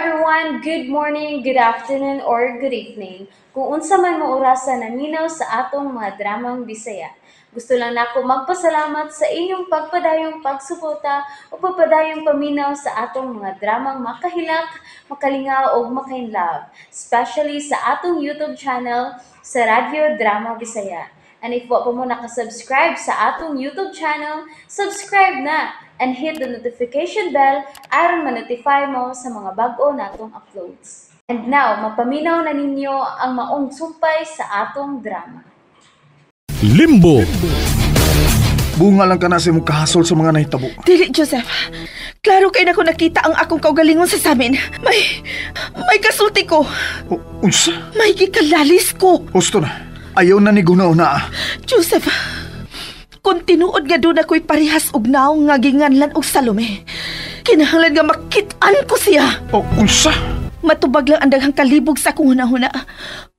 Everyone! Good morning, good afternoon, or good evening. Kung unsa man mo orasa naminaw sa atong mga dramang Bisaya. Gusto lang nako magpasalamat sa inyong pagpadayong pagsuporta o pagpadayong paminaw sa atong mga dramang makahilak, makalingaw ug makainlove, especially sa atong YouTube channel sa Radyo Drama Bisaya. And if wa pa mo nakasubscribe sa atong YouTube channel, subscribe na and hit the notification bell aron ma-notify mo sa mga bag-o natong uploads. And now, mapaminaw na ninyo ang maong sumpay sa atong drama. Limbo. Bunga lang ka na sa imong kahasol sa mga nahitabo. Dili, Joseph. Klaro kay nako nakita ang akong kaugalingon sa samin. May kasulti ko. O, unsa? May gikalalis ko. Husto na. Ayaw na ni gunaw na. Joseph, kung tinuod nga doon ako'y parehas og naong nga ginganlan og Salome, kinahanglan nga makit-an ko siya. O, unsa? Matubag lang ang daghang kalibog sa akong hunahuna.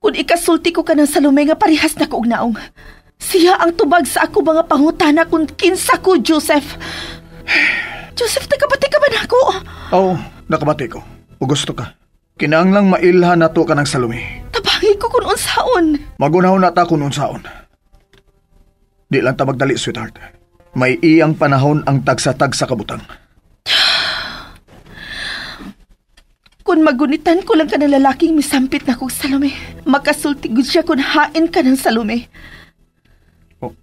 Kung ikasulti ko ka ng Salome nga parehas na ko og naong. Siya ang tubag sa ako mga pangutana kung kinsa ko, Joseph. Joseph, nakabati ka ba nako? Oo, nakabati ko. O gusto ka. Kinahanglang mailhan nato ka ng Salome. Tabangi ko kung unsaon. Magunaw na ta kung unsaon. Di lang ta magdali, sweetheart. May iyang panahon ang tagsa-tagsa kabutang. Kung magunitan ko lang ka ng lalaking misampit na kong Salome, makasulti gud siya kung hain ka ng Salome. Oh.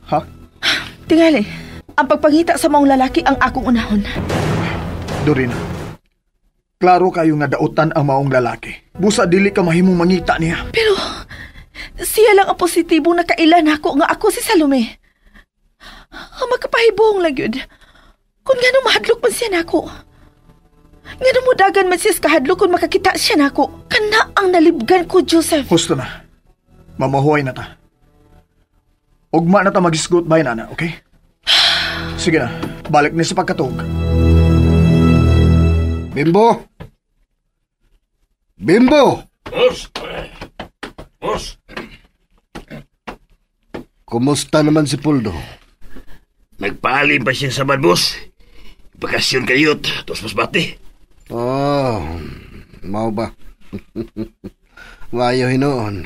Ha? Tingali, ang pagpangita sa maong lalaki ang akong unahon. Dorina, klaro kayo nga dautan ang maong lalaki. Busa dili ka mahimong mangita niya. Pero siya lang ang positibo na kailan ako nga ako si Salome. Ang makapahibong lang yun. Kung gano'ng mahadlok man siya nako. Ngano mudagan man siya sa kahadlok kung makakita siya nako. Kana ang nalibgan ko, Joseph. Husto na. Mamahuay na ta. Ugma na ta magisgot bahin, ana, okay? Sige na, balik ni sa pagkatog. Bimbo! Bimbo! Boss! Boss! Kumusta naman si Puldo? Nagpaalim pa siya sa bad, boss. Bakasyon kayo, tos mas bate. Oh, mao ba? Maayo hinuon.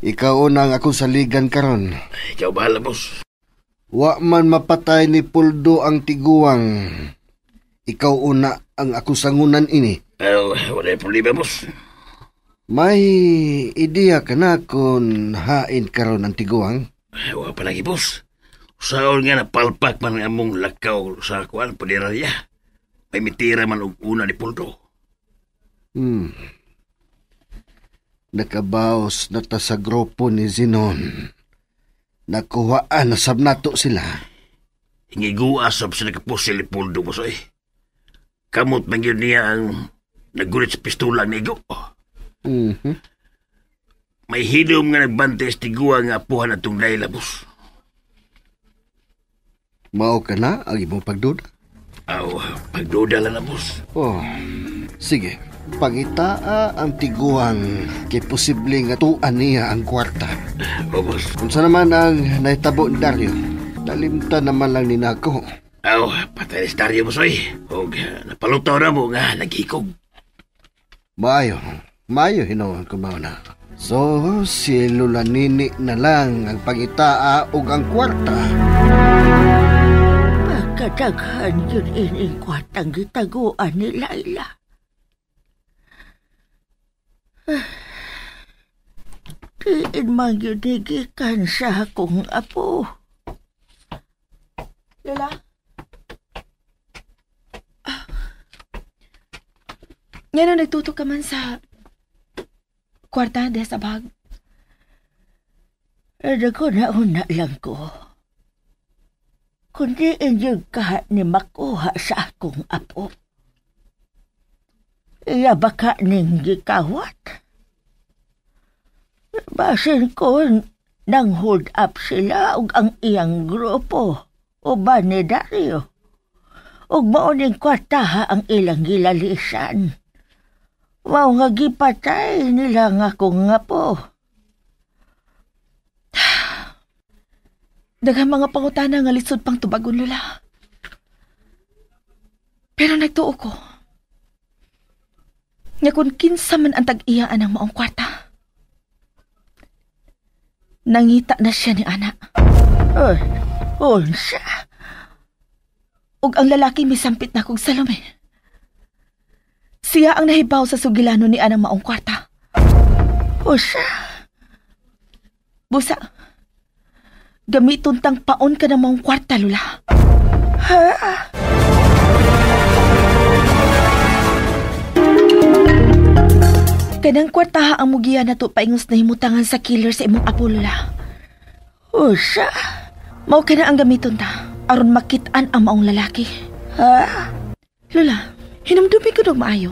Ikaw unang ako saligan karon. Ikaw bahala, boss. Wa man mapatay ni Puldo ang tiguang. Ikaw una ang ako sangunan ini. Pero wala yung problema, boss. May ideya ka na kung hain karon ang tiguang? Wa pa lagi, boss. Usaon nga napalpak man ang among lakaw sa kuan punerarya. May mitira man og una ni Puldo. Nakabaos na ta sa grupo ni Zenon. Nakuhaan na sab nato sila. Hingigua sab sila kapusil ni Puldo, boss eh. Kamot man yun niya ang naggulit sa pistola ni Igo. May hilom nga nagbantay sa tiguang nga apuhan atong Laila, boss. Mao ka na ang imong pagduda? Aw, pagduda lang na, boss. Oh, sige. Pangitaa ang tiguang kay posible nga tuan niya ang kwarta. Oh, boss. Unsa naman ang nahitabo ni Dario? Nalimta naman lang ni nako. Aw, patay ni Dario, boss, oy. Og napalutaw na mo nga naghikog. Maayo. Maayo hinuon ko mao na. So, si Lola Nini na lang ang pangitaa og ang kwarta. Pagkadaghan yun ining kwartang gitaguan ni Laila. Diin man yun gikan sa akong apo. Lola? Ngano nagtutok ka man sa kwarta de sa bag? Naguna-una lang ko. Kundi inyong ka ni makuha sa akong apo. Iya baka ning gikawat. Basin ko nang hold up sila og ang iyang grupo uban ni Dario. Ug mao ning kwartaha ang ilang gilalisan. Mao nga gipatay nila nga akong apo. Daghang mga pangutana nga lisod pang tubagon, Lola. Pero nagtuo ko. Nga kung kinsa man ang tag-iyaan ang maong kwarta. Nangita na siya ni ana. Ay, unsa? Ug ang lalaki misampit na kog Salome. Siya ang nahibaw sa sugilano ni anang maong kwarta. Usa? Busa, gamiton tang paon ka ng maong kwarta, Lula. Ha? Kanang kwartaha ang mugiya na to paingos na himutangan sa killer sa imong apo, Lula. Usa? Mao ka na ang gamiton ta, aron makit-an ang maong lalaki. Ha? Lula, hinumdumi ko dog maayo.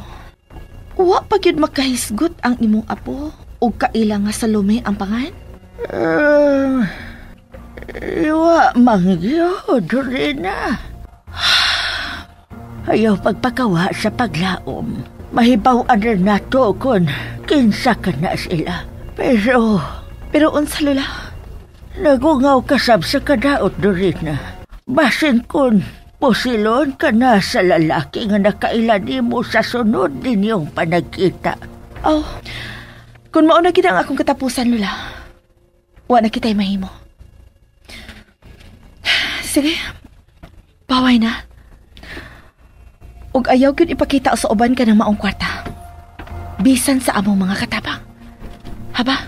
Wa pa gyud makahisgot ang imong apo o kaila nga Salome ang pangan? Wa man gyud, Rina. Ayaw pagpakawa sa paglaom. Mahibaw-an rin nato kung kinsa ka na sila. Pero unsa, Lula? Nagungaw kasab sa kadaot, Dorina. Basin kun posilon ka na sa lalaki nga nakailan nimo sa sunod ninyong panagkita. Oh, kung mauna gid ang akong katapusan, Lula, wa na kita'y mahimo. Sige, paway na. Ug ayaw gyud ipakita sa uban ka ng maong kwarta. Bisan sa among mga katabang. Haba?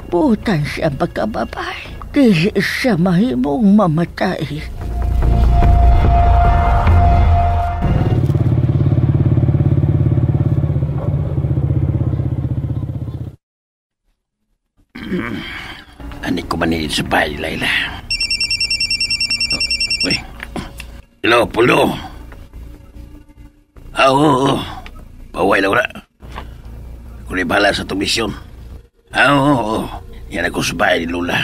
Butan siya magkababay. Dili siya mahimong mamatay. Ani ko manilid sa bahay, Laila. Uy. Hello, Puldo. Oo. Paway, Laura. Kung bahala sa itong misyon. Oo. Yan ako sa bahay ni Lola.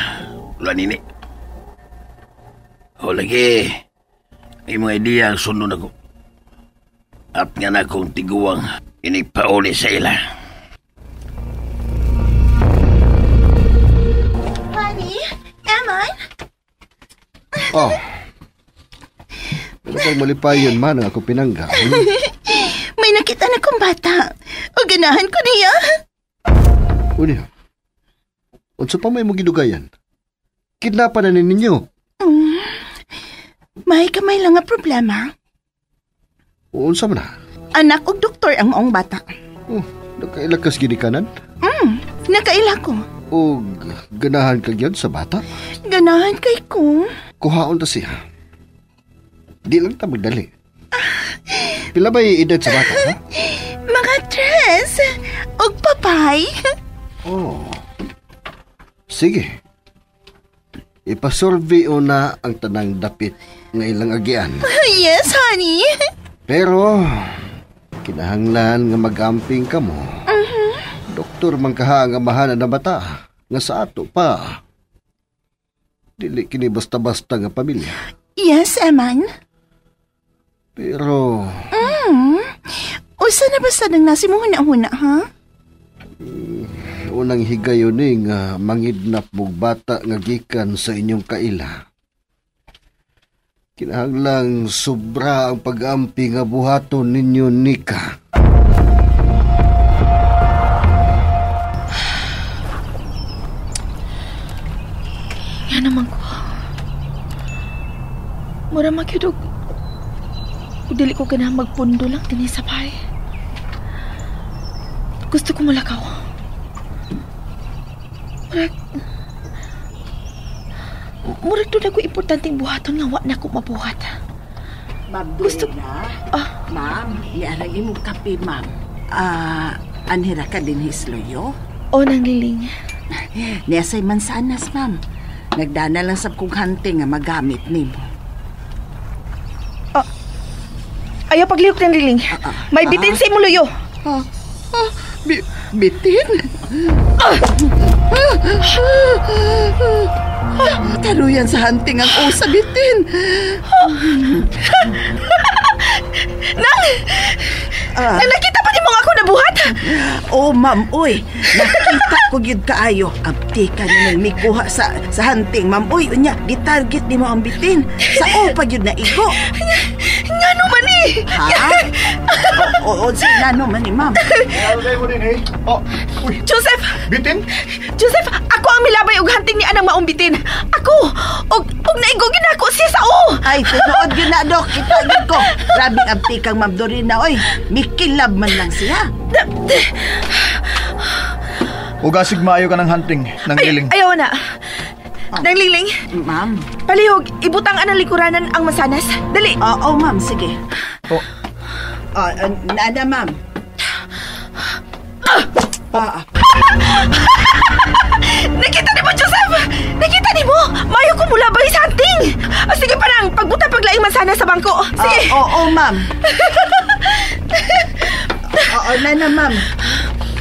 Lola Nini. O, lagi. May mga ideya ang sunod ako. At nga na akong tiguang inipauli sa ila. Honey, Eman? Oh. Pero pag malipayon man ang ako pinangga. May nakita na kong bata. O ganahan ko niya. Unya. Unsa pa may mo gidugayan? Kidnapan na ninyo. May kamay lang nga problema. Unsa man na? Anak og doktor ang maong bata. Oh, nakailakas ginikanan? Nakaila ko. O ganahan ka gyud sa bata? Ganahan kay ko. Kuhaon ta siya. Di lang ta magdali. Pila ba'y edad sa bata, ha? Mga 3. Og papay. Oh. Sige. Ipasurvey una ang tanang dapit nga ilang agian. Yes, honey. Pero, kinahanglan nga mag-amping ka mo. Mm-hmm. Doktor man kaha ang amahan na bata nga sa ato pa. Dili kini basta-basta nga pamilya. Yes, Eman. Pero... Usa na basta nang nasimuhuna-huna, ha? Unang higayon ni nga mangidnap mong bata nga gikan sa inyong kaila. Kinahanglang sobra ang pag-ampi nga buhaton ninyo, Nika. Nga naman ko. Mura magyudog. Dili ko ganang magpundo lang dinhi sa bahay. Gusto ko mulakaw. Murag doon ako importanteng buhaton nga wa na ko mabuhat. Ma'am, gusto na. Ma'am, niarang imong kape, ma'am. Anhira ka din hisloyo? O, nang liling. Niasay mansanas, ma'am. Nagdana lang sab kong hunting nga magamit nimo. Ayaw paglihok ng liling. May bitin sa imong luyo. Bitin? Taruyan sa hunting ang usa bitin. Nang! Nang nakita pa nimo nga ako nabuhat? Oh, ma'am, uy. Nakita ko gyud kaayo. Abtika ni nang mikuha sa hunting, ma'am. Uy, unya, gitarget nimo ang bitin. Sa o pa gyud na igo. Ngano man ni? Ha? O, o, si nano man ni, ma'am. Alday mo din, eh. Oh, uy, Joseph! bitin? Joseph, ako ang milabay og hunting ni anang maong bitin. Ako! Og naigo ginako siya sa o! Ay, tinuod gyud na, Dok. Kita gyud ko. Grabe abtikang ma'am Dorina, oy. Mikilab man lang siya. Ugasig maayo ka ng hunting, ng Ay, liling. ayaw na. Nang Lingling, Ma'am. palihog, ibutang anang likuranan ang masanas. Dali. Oo, ma'am, sige. Oh, Ah, nana, ma'am. Ah, Nakita ni mo, Joseph! Nakita ni mo! Mayo ko mula ba sa hunting? Ah, sige parang, pagbuta paglaing mansanas sa bangko. Sige. Ah, oo, ma'am. Oo, nana, ma'am.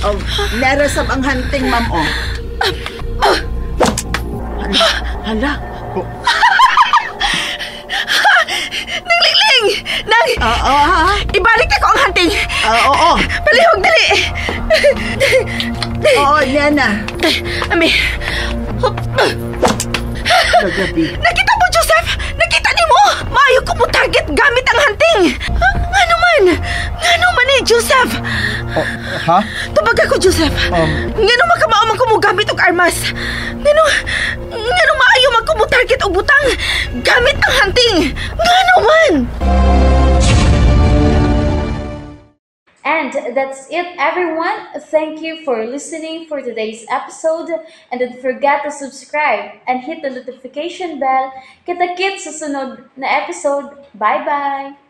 Oh, narasab ang hunting, ma'am, oh. Hala, hala. Nang Lingling! Nang! Oo, ha? Ibalik na ko ang hunting! Ah, oo. Palihog, dali! Oo, nana. Ami. Kagabi. Nakita mo, Joseph! Nakita ni mo! Maayo ko mo target gamit ang hunting! Ngano man? Ngano man eh, Joseph? Oh, ha? Tubag ako, Joseph. Ngano makamao man ko mo gamit og armas? Ngano maayo man ko mo target og butang gamit ang hunting? Ngano man? And that's it, everyone. Thank you for listening for today's episode. And don't forget to subscribe and hit the notification bell. Kita-kits sa sunod na episode. Bye-bye!